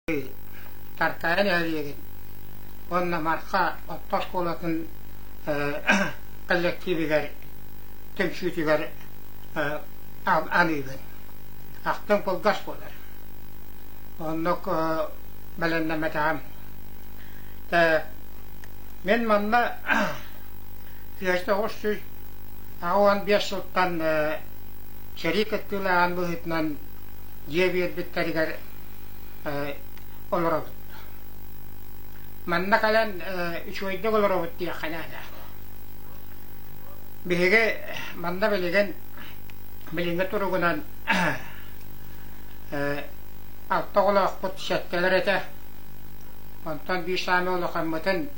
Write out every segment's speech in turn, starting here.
Таркаайы нэһилиэгин уонна Марха орто оскуолатын коллективигэр түмсүүтүгэр аныыбын. Ахтым кылгас буолар. Оннук бэлэмнэммэтэҕим. Мин манна 1985 сылтан сэрии кыттыылааҕын быһыытынан дьиэ биэрбиттэригэр олоробут. Манна кэлэн үчүгэйдик олоробут диэххэ наада. Биһиги манна билигин билиҥҥи туругунан алта оҕолоохпут сэттэлэр этэ. Онтон биир саамай улахаммытын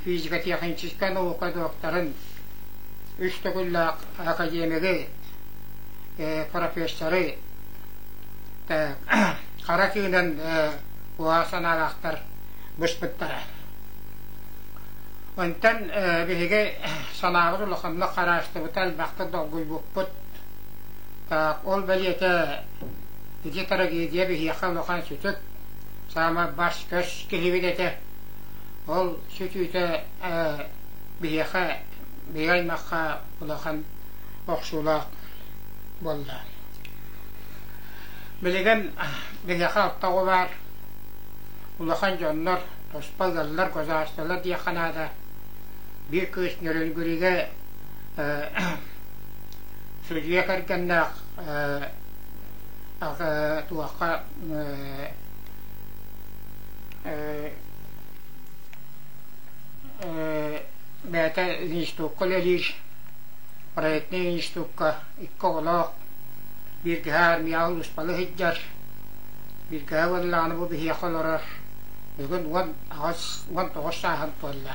физико-техническай наука докторын үс төгүллээх академигы профессоры хара тыынан уһаа санаалаахтар быспыттара. Онтон биһиги санаабыт улаханнык хараастыбыта, элбэхтик долгуйбуппут. Ол бэлиэтэ ити трагедия биһиэхэ улахан сүтүк, саамай бас-көс киһибит этэ. Ол сүтүүтэ биһиэхэ, биһиги аймахха улахан охсуулаах буолла. Билигин биһиэхэ алта оҕо баар, улахан дьоннор, туспа ыаллар, государстволар диэххэ наада. Биир кыыс Нөрүнгүрүгэ судьуйа кэргэннээх туохха бэйэтэ институкка үлэлиир, проектнай институкка икки оҕолоох, бииргэһэ армияҕа сулууспалыы сылдьар, бииргэһэ буоллаҕына бу биһиэхэ олорор, бүгүн 18, 19 сааһын туолла.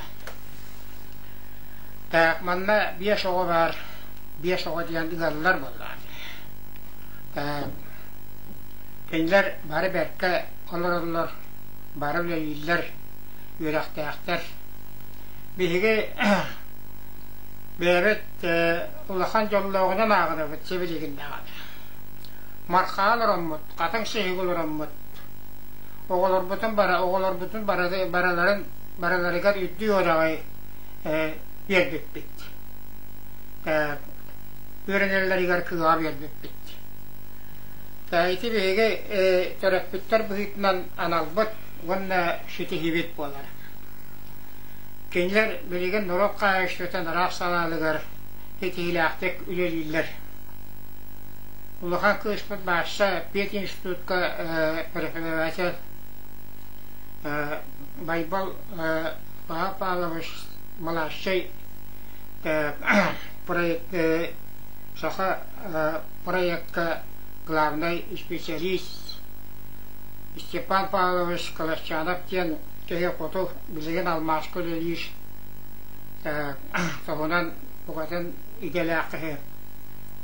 Так, манна биэс оҕо баар, биэс оҕо диэн ыаллар буоллаҕа. Так, кинилэр бары бэркэ олороллор, бары үлэлииллэр, үөрэхтээхтэр. Биһиги бэйэбит улахан дьоллооҕунан ааҕынабыт сибилигин даҕаны. Мархаҕа олороммут, хатыҥ сыһыыга олороммут, оҕолорбутун бара оҕолорбутун бараларын бараларыгар үрдүк үөрэҕи биэрбиппит. Үөрэнэллэригэр кыаҕа биэрбиппит. Ити биһиги төрөппүттэр быһыытынан аналбыт уонна ситиһиибит буолар. Кинилэр билигин норуот хаһаайыстыбатын араас салаалыгар ситиһиилээхтик үлэлииллэр. Улахан кыыспыт Баасса пединститутка преподаватель Байбал Павел Павлович младшай проект Саха проекка главнай специалист Степан Павлович Колосчанов диэн киһи хоту билигин алмааска үлэлиир туһунан букатын идэлээх киһи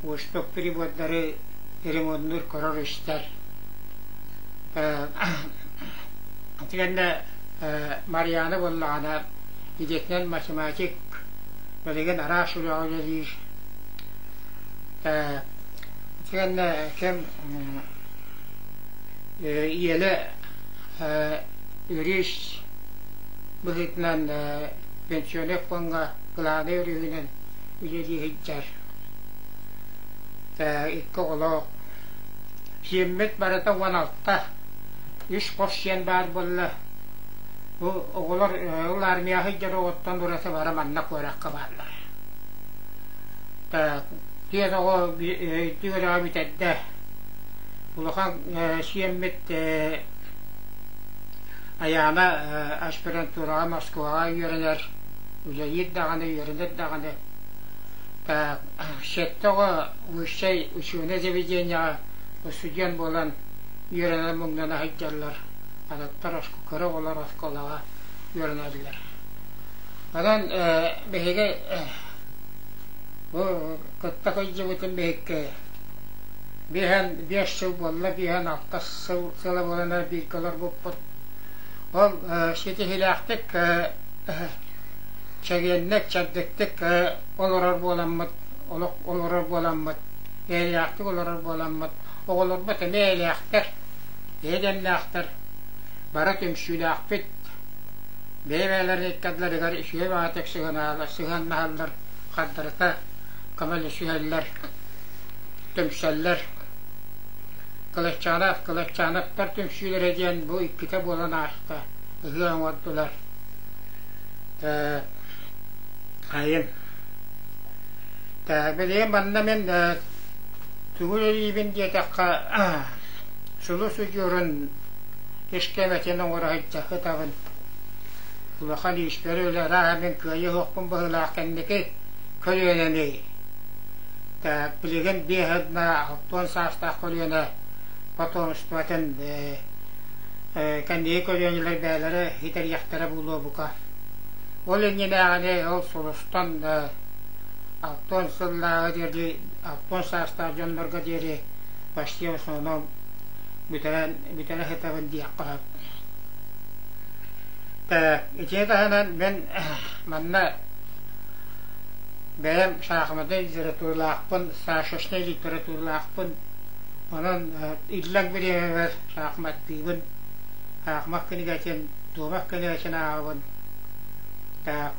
уустук прибордары ремоннуур көрөр-истэр. Итигэннэ Марьяна буоллаҕына идэтинэн математик, билигин араас үлэҕэ үлэлиир. Итигэннэ кэм Иэлэ юрист быһыытынан пенсионер фоҥҥа кылаабынай өрүһүнэн үлэлии сылдьар. Икки оҕолоох. Сиэммит барыта 16, үс хос сиэн баар буолла. Бу оҕолор ол армияҕа сылдьар оҕоттон ураты бары манна куоракка бааллар. Түөрт оҕо үөрэҕи бүтэрдэ. Улахан сиэммит Айаана аспирантураҕа Москваҕа үөрэнэр, үлэлиир даҕаны, үөрэнэр даҕаны. Сэттэ оҕо высшай учебнай заведениеҕа студент буолан үөрэнэр муҥнана сылдьаллар. Атыттар кыра оҕолор оскуолаҕа үөрэнэллэр. Онон биһиги бу кытта сылдьыбытым биһикки биэһэн биэс сыл буолла, биэһэн алта сыл сыла буолан эрэ бииргэ олорбуппут. Ол ситиһиилээхтик чэгиэнник, чэбдиктик олорор буоламмыт, олох олорор буоламмыт, эйэлээхтик олорор буоламмыт. Оҕолорбут эмиэ эйэлээхтэр, эйэ-дэмнээхтэр, бары түмсүүлээхпит, бэйэ-бэйэлэрин иккардыларыгар үчүгэй баҕатык сыһыаннаһаллар, хардарыта көмөлөсүһэллэр, түмсэллэр. Кылаччаанап, Кылаччаанаптар түмсүүлэрэ диэн бу иккитэ буолан ааста, ыһыах оҥордулар. Хайын Билигин манна мин тугу үлэлиибин диэтэххэ, сулус удьуорун искэмэтин оҥоро сылдьа сытабын. Улахан ииспэр үлэ арааһа мин кыайыа суохпун быһыылаах кэнники көлүөнэни билигин 50 саастаах көлүөнэ потомствотын кэнники көлүөнэлэр бэйэлэрэ итэриэхтэрэ буолуо бука. Ол иннинээҕини ол сулустан 60 сыллааҕы диэри 60 саастаах дьоннорго диэри почти в основном бүтэрэн бүтэрэ сытабын диэххэ сөп. Итини таһынан мин манна бэйэм саахыматнай литературалаахпын, сашечнай литературалаахпын, онон иллэҥ бириэмэбэр саахыматтыыбын, саахымат кинигэтин, дуобат кинигэтин ааҕабын,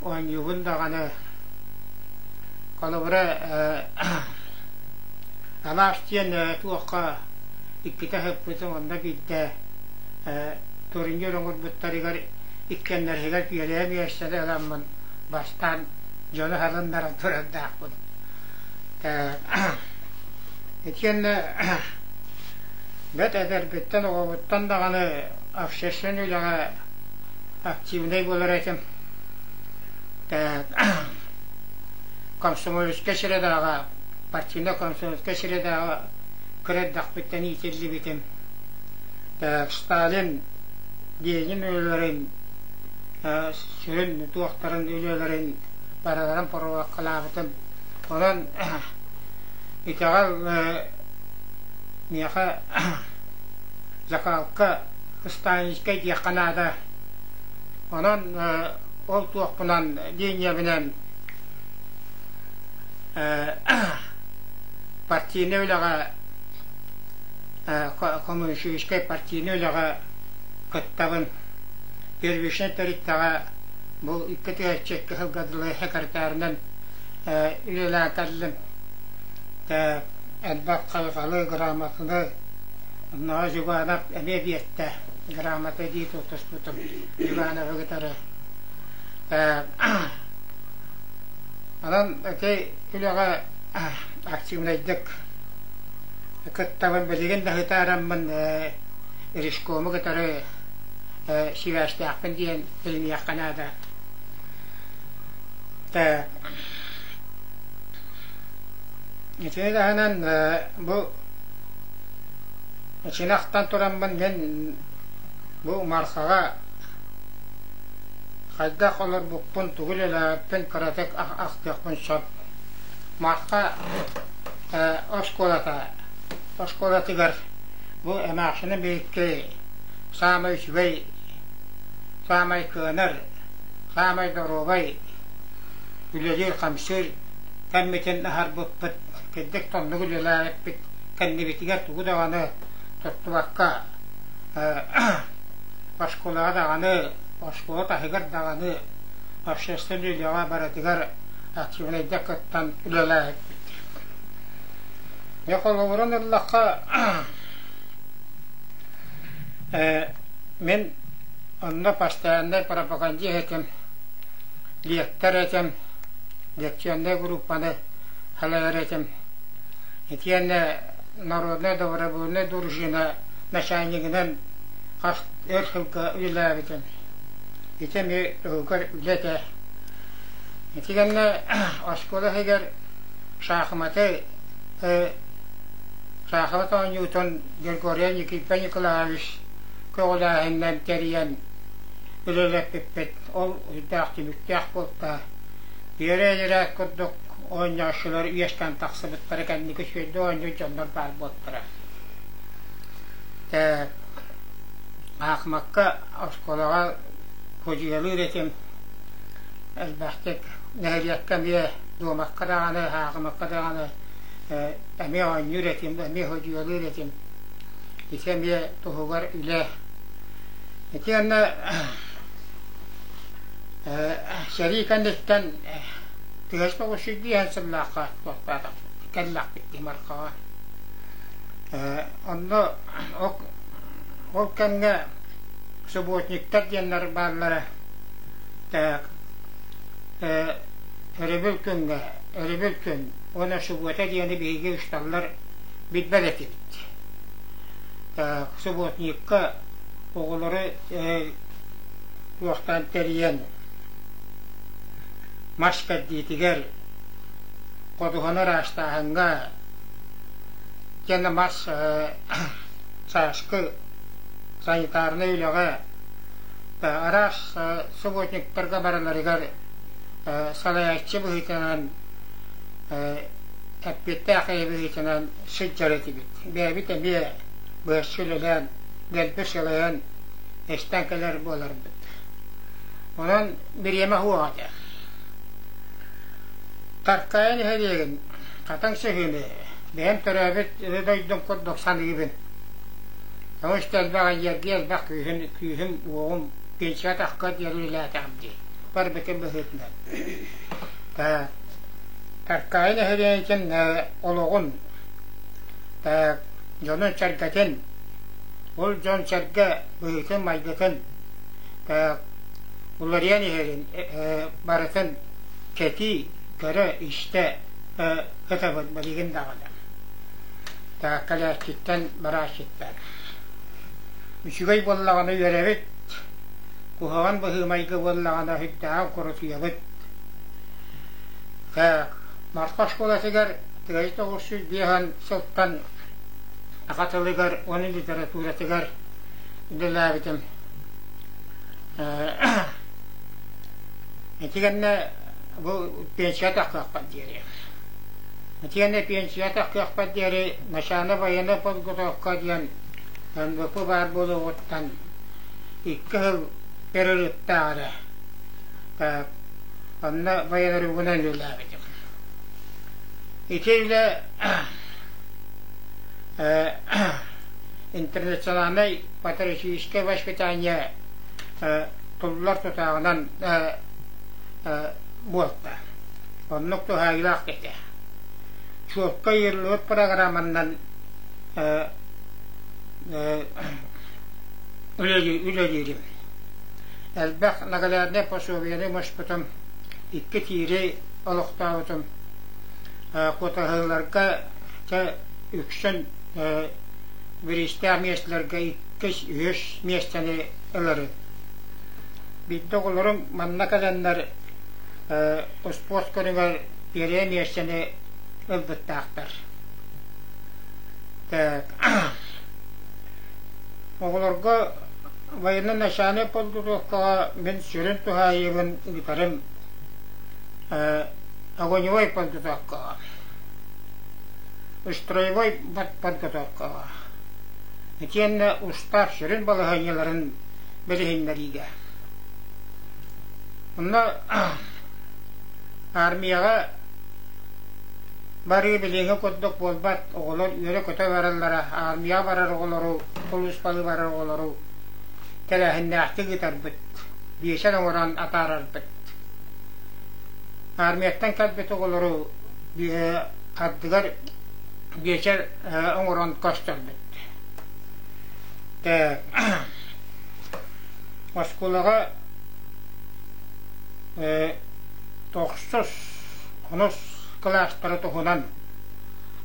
оонньуубун даҕаны. Холобура, алаас диэн туохха иккитэ сыппытым, онно биирдэ турнир оҥорбуттарыгар иккиэннэригэр пиэрийэ миэстэни ыламмын бастаан дьону салыннаран турардаахпын. Итиэннэ бэрт эдэрбиттэн, оҕобуттан даҕаны общественнай үлэҕэ активнай буолар этим. Комсомольскай средаҕа, партийнай-комсомольскай средаҕа кыра эрдэхпиттэн иитиллибитим. Сталин, Ленин үлэлэрин сүрүн туохтарын үлэлэрин барыларын провокалаабытым. Онон итэҕэл миэхэ закалка сталинскай диэххэ наада. Онон ол туохпунан линиябынан партийнай үлэҕэ коммунистическай партийнай үлэҕэ кыттабын. Первичнай тэрилтэҕэ бу 2002 сылга дылы секретарынан үлэлээн кэллим. Элбэх хайҕалы, грамотаны оннооҕо Зюганов эмиэ биэртэ грамота дии тутуспутум Зюгановы кытары. Онон ити үлэҕэ активнайдык кыттабын. Билигин да сытаараммын Рижкому кытары сибээстээхпин диэн билиниэххэ наада. Итини таһынан бу ичинахтан тураммын мин бу Мархаҕа хайдах олорбуппун, тугу үлэлээбиппин кыратык ахтыахпын сөп. Марха оскуолата оскуолатыгар бу эмээхсиним биһикки саамай үчүгэй, саамай кыанар, саамай доруобай үлэлиир-хамсыыр кэммитин аһарбыппыт, кырдьык соннук үлэлээбиппит, кэннибитигэр тугу даҕаны туттубакка оскуолаҕа даҕаны, оскуола таһыгар даҕаны общественнай үлэҕэ барытыгар активнайдык кыттан үлэлээбиппит. Дьэ холобурун ыллахха мин онно постояннай пропагандист этим, лектор этим, лекционнай группаны салайар этим. Итиэннэ народнай добровольнай дружина начальнигынан хас өр сылга үлэлээбитим. Ити эмиэ өһүгэр үлэ этэ. Ити кэннэ оскуола иһигэр саахыматы саахымат оонньуутун Григорий Никита Николаевич көҕүлээһининэн тэрийэн үлэлэппиппит. Ол үрдээх түмүктээх буолта. Үөрэ-үөрэ курдук оонньооччулар үөскээн тахсыбыттара кэнники үчүгэйдик оонньуур дьоннор баар буолтара. Аахмакка оскуолаҕа ходьуйалыыр этим элбэхтик нэһилиэккэ эмиэ дуомакка даҕаны, аахымакка даҕаны. Эмиэ оонньуур этим, эмиэ ходьуолуур этим. Ити эмиэ туһугар үлэ. Итиэннэ сэрии кэнниттэн тыас тоҕус сыллаахха туохтаатахпыт, кэллэхпит дии Мархаҕа. Онно ол кэмҥэ субботниктар диэннэр бааллара. Так, өрөбүл күҥҥэ, өрөбүл күн уонна субуота диэни биһиги усталлар билбэт этибит. Так, субботникка оҕолору туохтаан тэрийэн мас кэрдиитигэр, ходуһаны ыраастааһыҥҥа диэн мас сааскы санитарнай үлэҕэ араас субботниктарга барыларыгар салайааччы быһыытынан эппиэттээх киһи быһыытынан сылдьар этибит. Бэйэбит эмиэ быһаччы үлэлээн, дэлби сылайан, эстэн кэлэр буоларбыт. Онон бириэмэ суоҕа этэ. Таркайан иһэриэгин, хатыҥ сыһыыны бэйэм төрөөбүт дойдум курдук саныыбын. Олус да элбэх эйиэргэ элбэх күүһүм, күүһүм-уоҕум пенсия тахха диэри үлэлээтэҕим дии, барбытым быһыытынан. Таркаайы нэһилиэнньэтин олоҕун, дьонун-сэргэтин, ол дьон-сэргэ быһыытын-майгытын уларыйан иһэрин барытын кэтии, көрө, истэ сытабыт билигин даҕаны. Кэлээччиттэн, барааччыттан. Үчүгэй буоллаҕына үөрэбит, куһаҕан быһыы-майгы буоллаҕына сүрдээҕин курутуйабыт. Марха оскуолатыгар 1905 сылтан саха тылыгар уонна литературатыгар үлэлээбитим. Ити кэннэ бу пенсия тахсыахпар диэри. Итиэннэ пенсия тахсыахпар диэри начальник военной подготовка диэн НВП баар буолуоҕуттан 2 сыл перерывтаах эрэ. Онно военругунан үлэлээбитим. Ити үлэ интернациональнай патриотическое воспитание туллар тутааҕынан буолта. Оннук туһаайыылаах этэ. Чуолкай ыйыллыбыт программанан үлэлиирим. Элбэх нагляднай пособиены муспутум, икки тиири олохтообутум. Куотаһыыларга чэ үксүн бириистээх миэстэлэргэ иккис, үһүс миэстэни ыларым. Биирдэ оҕолорум манна кэлэннэр успуорт көрүҥэр биэриэ миэстэни ылбыттаахтар. Оҕолорго военно-начальнай подготовкаҕа мин сүрүн туһаайыыбын ыытарым огневой подготовкаҕа, строевой подготовкаҕа итиэннэ устаап сүрүн балаһыанньаларын билиһиннэриигэ. Онно армияҕа барыы билиҥҥи курдук буолбат, оҕолор үөрэ-көтө бараллара, армияҕа барар оҕолору, сулууспалыы барар оҕолору тэрээһиннээхтик ыытарбыт, биэчэр оҥорон атаарарбыт. Армияттан кэлбит оҕолору ардыгар биэчэр оҥорон көрсөрбүт. Оскуолаҕа тохсус, онус кылаастары туһунан,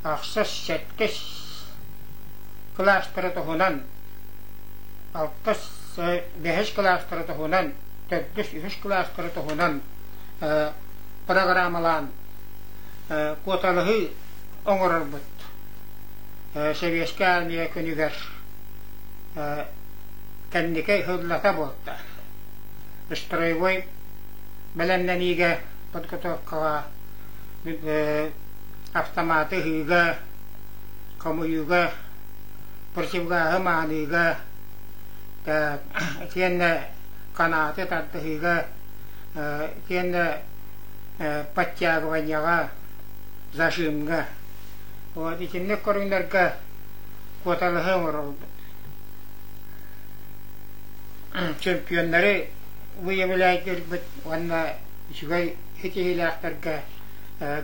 ахсыс, сэттис кылаастары туһунан, алтыс, бэһис кылаастары туһунан, төрдүс, үһүс кылаастары туһунан программалаан куоталаһыы оҥорорбут. Сэбиэскэй Армия күнүгэр кэнники сыллата буолта. Строевой бэлэмнэниигэ, подготовкаҕа, автоматы ыһыыга, хомуйууга, противгаһы мааныыга, итиэннэ канаты тардыһыыга, итиэннэ подтягиванияҕа, зажимҥа. Вот итинник көрүҥнэргэ куоталаһыы оҥорорбут. Чемпионнары выявляйдыырбыт уонна үчүгэй ситиһиилээхтэргэ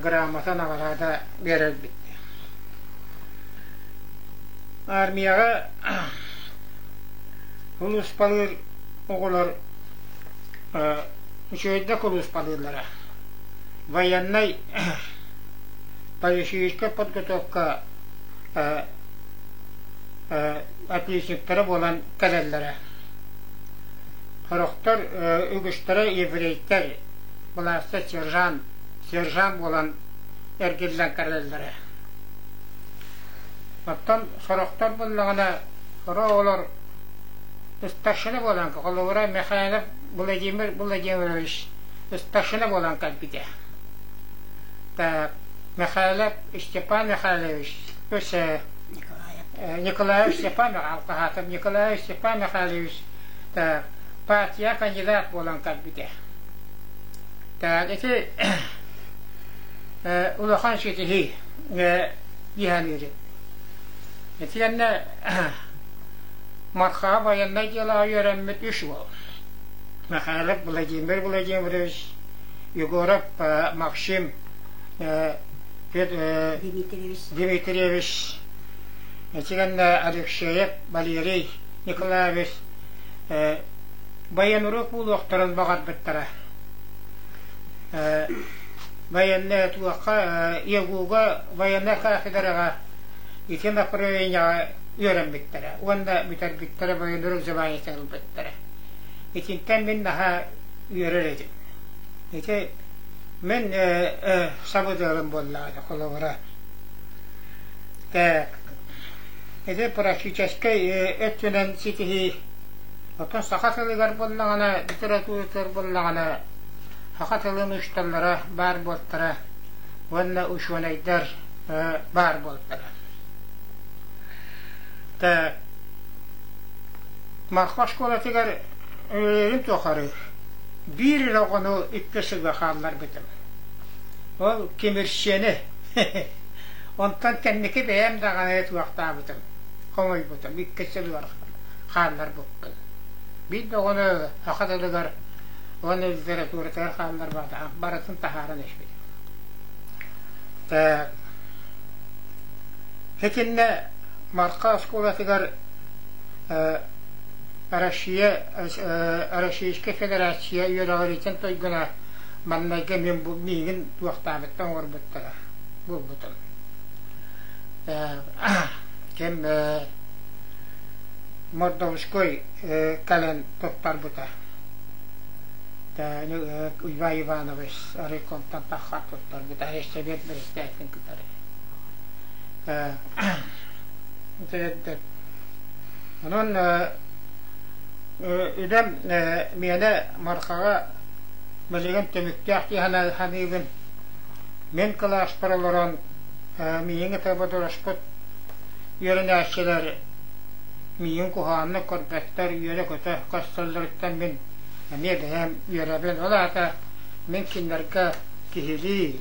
грамота наҕараада биэрэрбит. Армияҕа улууспалыыр оҕолор үчүгэйдик улууспалыыллара. Военнай политическай подготовка отличниктара буолан кэлэллэрэ. Сорохтор үгүстэрэ еврейдэр, былааста сержант, сержант буолан эргиллэн кэлэллэрэ. Оттон сорохтор буоллаҕына, сорох оҕолор старшина буолан, холобура Михайлов Владимир Владимирович старшина буолан кэлбитэ. Так, Михайлов Степан Михайлович, то есть Николаев Степан Алкаһаатов Николаев Степан Михайлович так, партия кандидат буолан кэлбитэ. Так, ити улахан ситиһии дии Итиэннэ Мархаҕа байыаннай дьыалаҕа үөрэммит үс уол Михайлов Владимир Владимирович, Егоров Максим Дмитриевич, итиэннэ Алексеев Валерий Николаевич военрук буолуохтарын баҕарбыттара. Военнай туохха ЕГУ-га военнай кафедраҕа ити направлениеҕа үөрэммиттэрэ уонна бүтэрбиттэрэ военрук званиетын ылбыттара. Итинтэн мин наһаа үөрэр этим. Ити мин сабыдыалым буоллаҕа холобура. Так, ити практическай өттүнэн ситиһии оттон саха тылыгар буоллаҕына, литературатыгар буоллаҕына саха тылын учууталлара баар буолтара уонна учуонайдар баар буолтара. Так, Марха оскуолатыгар үлэлиирим тухары биир эрэ оҕону икки сылга хаалларбытым. Ол Кимирсиэни онтон кэнники бэйэм даҕаны туохтаабытым, хомуйбутум, икки сылыгар хаалларбыппын. Биир да оҕону саха тылыгар уонна литературатыгар хаалларбатах, барытын таһааран испитим. Итиннэ Марха оскуолатыгар Россия Российскай Федерация үөрэҕириитин туйгуна маҥнайгы мин миигин туохтаабыттан оҥорбуттара буолбутум. Ким Мордовской кэлэн туттарбыта. Иван Иванович райкомтан таххар туттарбыта, Совет председателин кытары. Онон үлэм миэнэ Мархаҕа билигин түмүктээх дии саныыбын. Мин кылааспар олорон миигин кытта бодоруспут үөрэнээччилэр миигин куһаҕаннык көрбөттөр, үөрэ-көтө көрсөллөрүттэн мин эмиэ бэйэм үөрэбин. Ол аата мин кинилэргэ киһилии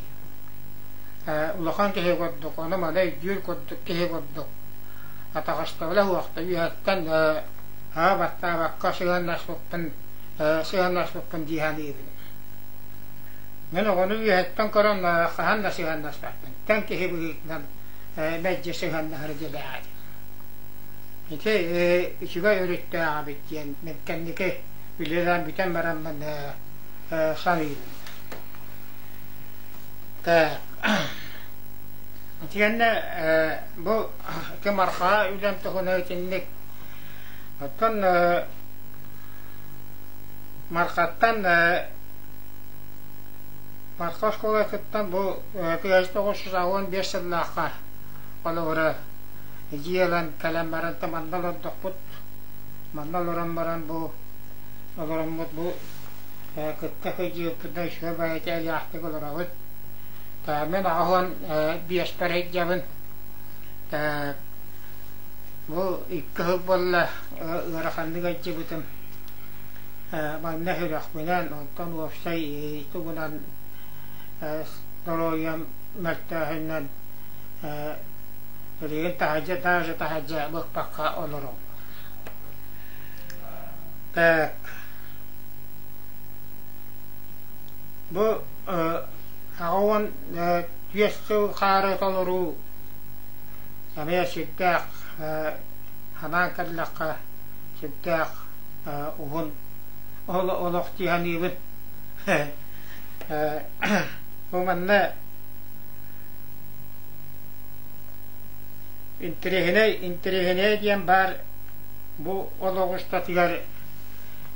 улахан киһи курдук, ону-маны өйдүүр курдук киһи курдук атаҕастабыла суохта үөһэттэн аа баттаабакка сыһыаннаспыппын сыһыаннаспыппын дии саныыбын. Мин оҕону үөһэттэн көрөн хаһан да сыһыаннаспаппын. Тэҥ киһи быһыытынан мэлдьи сыһыаннаһар идэлээх этим. Ити үчүгэй өрүттээх эбит диэн мин кэнники үлэлээн бүтэн бараммын саныыбын. Итиэннэ бу Кымархаа үлэм туһунан итинник. Оттон Мархаттан Марха оскуолатыттан бу 1985 сыллаахха холобура дьиэ ылан кэлэн баран манна олордохпут. Манна олорон баран бу олороммут бу кытта сылдьыбыппытынан үчүгэй баҕайы элбэхтик олоробут. Мин 85-пэр сылдьабын. Бу икки сыл буолла ыараханнык ыалдьыбытым. Манна сүрэхпинэн, онтон уопсай тугунан доруобуйам мөлтөөһүнүнэн. Билигин таһырдьа даже таһырдьа быкпакка олоробун. Так. Бу 84 сыл хаары толоруу эмиэ сүрдээх ханаан кэллэххэ сүрдээх уһун олох дии саныыбын. Бу манна интэриэһинэй интэриэһинэй диэн баар бу олох устатыгар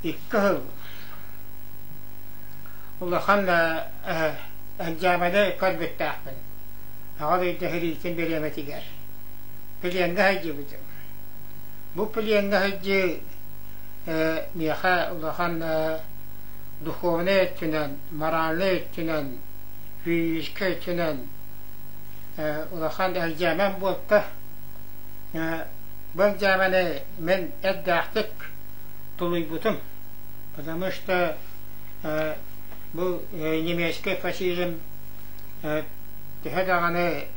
икки сыл улахан экзамены көрбүттээхпин. Аҕа дойду сэриитин бириэмэтигэр плеҥҥэ сылдьыбытым. Бу плеҥҥэ сылдьыы миэхэ улахан духовнай өттүнэн, моральнай өттүнэн, физическэй өттүнэн улахан экзамен буолта. Бу экзамены мин эрдээхтик тулуйбутум, потому что бу немецкэй фашизм төһө даҕаны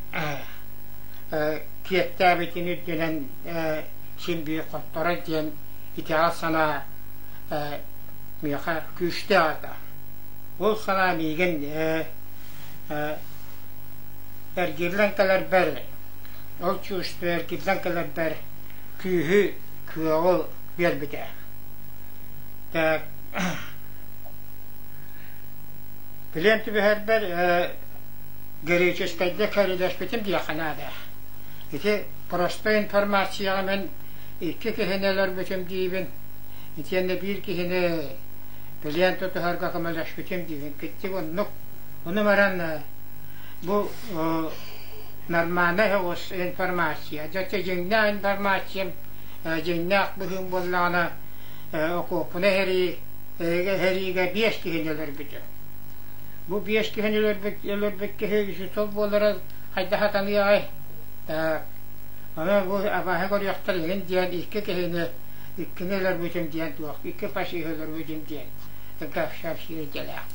киэптээбитин үрдүнэн син биир хотторор диэн итэҕэл санаа миэхэ күүстээх этэ. Ол санаа миигин эргиллэн кэлэрбэр, ол чувство эргиллэн кэлэрбэр күүһү, кыаҕы биэрбитэ. Так, билиэн түбэһэрбэр греческайга кэрилэспитим диэххэ наада. Ити простой информацияҕа мин икки киһини өлөрбүтүм диибин, итиэннэ биир киһини билиэн тутуһарга көмөлөспүтүм диибин. Киттик оннук. Ону баран бу нормальнай соҕус информация. Дьэ дьиҥнээх информациям, дьиҥнээх быһыым буоллаҕына окуоппуна эһэрии эһэриигэ биэс киһини өлөрбүтүм. Бу биэс киһини өлөрбүт өлөрбүт киһи үсүс буолара хайдах сатаныаҕай? Онон бу абааһы көрүөхтэр иһин диэн икки киһини иккини өлөрбүтүм диэн туох икки фашиһы өлөрбүтүм диэн кэпсиир идэлээх.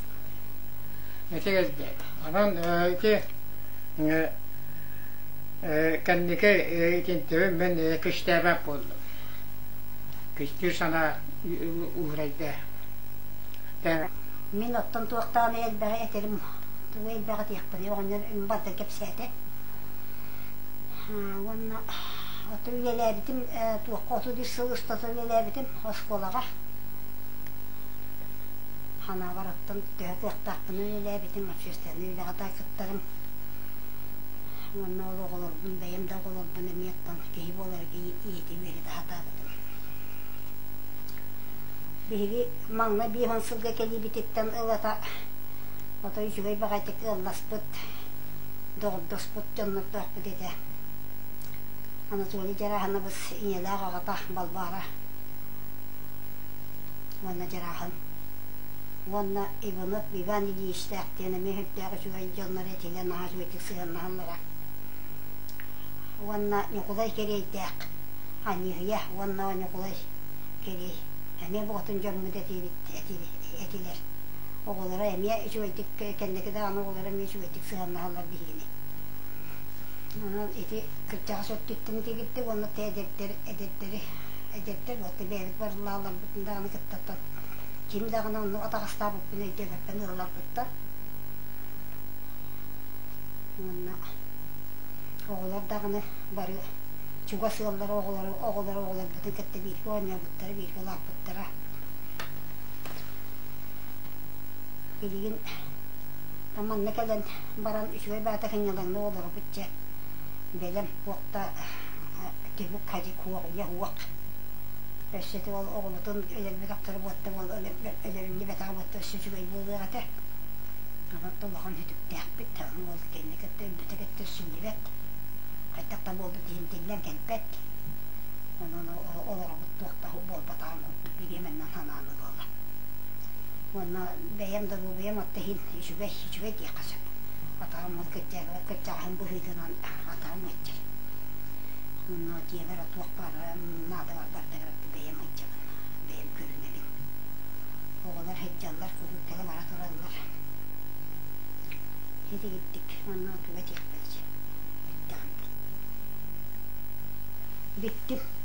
Ити кэлбит. Онон ити кэнники итинтибин мин кистээбэт буоллум. Кистиир санаа уурайда. Мин оттон туохтаан элбэҕи этэрим, тугу элбэҕи этиэхпиний, оҕонньор барда кэпсээтэ. Уонна ото үлэлээбитим туохха 31 сыл устата үлэлээбитим оскуолаҕа. Ханаабар оттон төһө кыахтаахпын үлэлээбитим, общественнай үлэҕэ да кыттарым. Уонна ол оҕолорбун, бэйэм да оҕолорбун эмиэ оттон киһи буоларга иитэ үөрэтэ сатаабытым. Биһиги маҥнай биир сылга кэлиибититтэн ылата отой үчүгэй баҕайытык ыалласпыт, доҕордоспут дьоннордоохпут этэ. Анатолий Дьарааһынабыс ийэлээх аҕата Балбаара уонна Дьарааһын уонна Иванов Иван Ильичтээх диэн эмиэ сүрдээх үчүгэй дьоннор этилэр, наһаа үчүгэйдик сыһыаннаһаллара. Уонна Ньукулай Кэриэйдээх Аньыыһыйа уонна Ньукулай Кэриэй эмиэ букатын дьоммут этибит этилэр. Оҕолоро эмиэ үчүгэйдик кэнники даҕаны оҕолоро эмиэ үчүгэйдик сыһыаннаһаллар биһигини. Онон ити кырдьаҕас өттүттэн итигирдик уонна тэ эдэрдэр эдэрдэри эдэрдэр уонна бэйэбит барыллааларбытын даҕаны кыттаттан ким даҕаны оннук атаҕастаабыппын өйдөөбөппүн ыалларбыттан. Уонна оҕолор даҕаны бары чугас ыаллар оҕолору оҕолору оҕолорбутун кытта бииргэ оонньообуттара, бииргэ улааппыттара. Билигин манна кэлэн баран үчүгэй баата сынньалаҥҥа олоробут дьэ бэлэм туох да түбүк хадьы куоҕуйа уох өссө ити ол оҕобутун өлөрбөтөхтөрө буотта өлөрүллүбэтэҕэ буотта өссө үчүгэй буолуох этэ онон улахан сүтүктээхпит ол кэннэ кытта өлбүтэ кытта өссүллүбэт хайдах да буолбут иһин тиллэн кэлбэт онон олоробут туох да буолбатаҕын курдук бириэмэннэн санааны буолла уонна бэйэм доруобуйам отто иһин үчүгэй үчүгэй диэххэ сөп атаҕым ол кырдьаҕаһым быһыытынан атаҕым ыалдьар онно дьиэбэр туох баар наада бардыгар бэйэм ыалдьабын бэйэм көрүнэбин оҕолор сылдьаллар куруутара бара тураллар итигирдик онно туга этиэхпиний эттэҕим. Бүттүм.